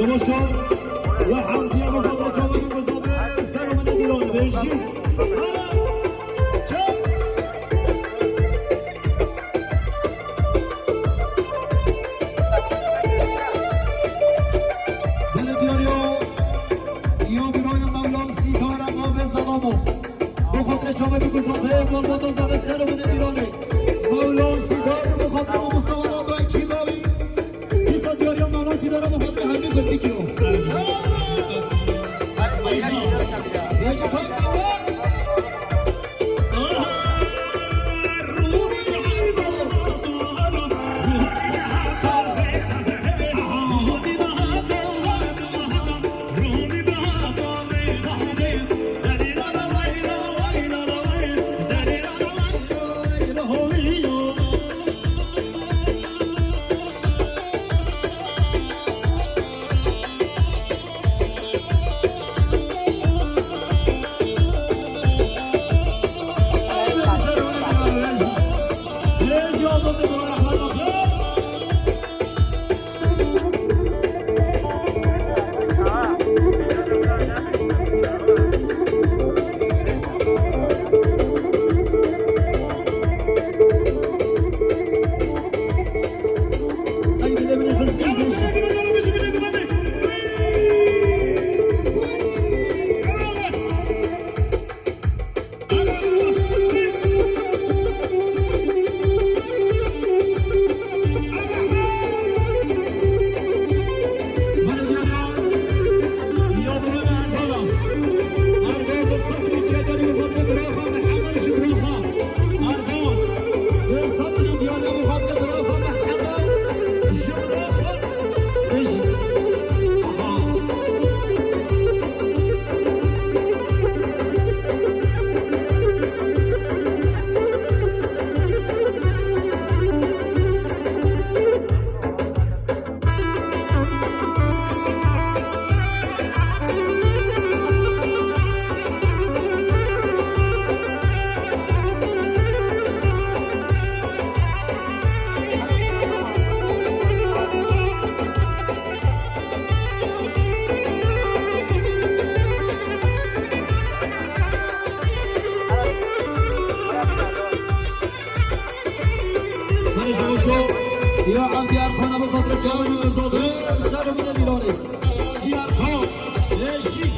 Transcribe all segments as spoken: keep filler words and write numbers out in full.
Boşa. Ve hamdiye bu kadar çabuk bu zaten. Sen o bana dilanı beşi. Ara. Çek. Belediye ya. Ya bir oyun Mevlam Sidara Mabez Adamo. Bi xatirê çavê biguzate, malbata zave ser û binê dîranê. Mewla Sîdar bi xatirê mamoste ve dado ekî bavî. Dîsa diyariya Mewla Sîdara bi xatirê hemî gundî kiro. Êca pey mewla. Hani şu şu. Ya Abdiyar Khan'a bu kadar çabuk bir sodu. Sarı bir de Dilan'ı. Abdiyar Khan. Eşi.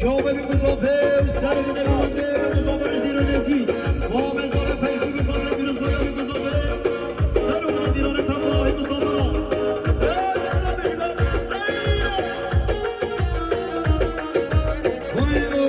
Yavê Mîrguzafê û serokê Dêrûmendê Muzaffer ji Dîronê zî. Wa Mezafê Feyzî bi Kadirê Pîrozbaya Mîrguzafê. Serokê Dîronê Tevahî Muzaffer a. Ey, Dêrûmendê bêjî be. Ey, ya. Vay be.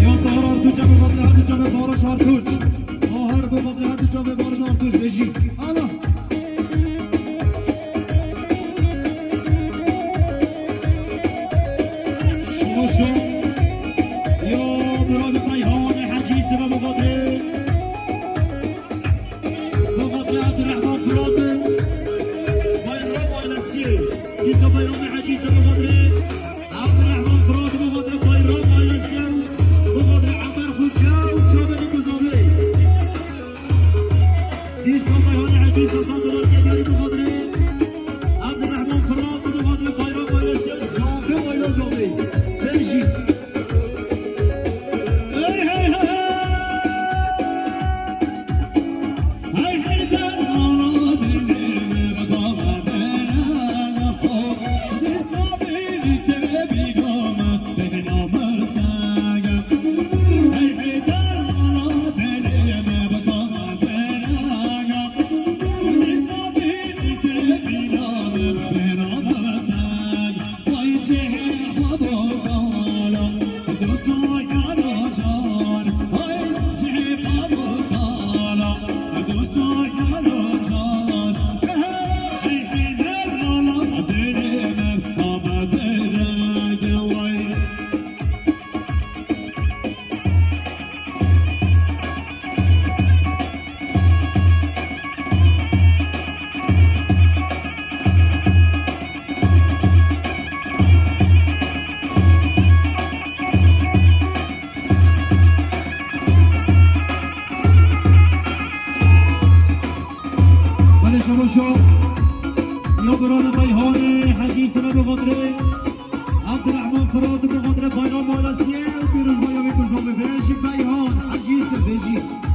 Ya Tahar Artuç, bi xatirê her du çavê Baroş Artuç. Tahar, bi xatirê her du çavê Baroş Artuç, bêjî. Ala. Şoşo. Ya Murat Kayhan, Hacı Yusuf'a bu kadar. Bu kadar Abdurrahman Fırat. Bayram ailesi. Yusuf Bayram, Hacı Yusuf bu kadar. Abdurrahman Fırat, bu kadar Bayram ailesi. Bu kadar Ömer Hoca, Uçabe'nin kuzları. Dîsa Kayhanê Hecî Sazan dolar kediyorî bi xatirê Abdurrahman Fırat, bi xatirê Bayram ailesi, Zafê aile Zafê. Bêjî. Hey, hey, hey, hey. Hey, hey, dermana dilimi baba derana ho. Dîsa bînî Kurana Beyhanê, Hecî Sime bi xatirê Abdurrahman Firat bi xatirê bayram malasiye û pîrozbaya wê ku zomê be ji Beyhan, Hecî Sime jî.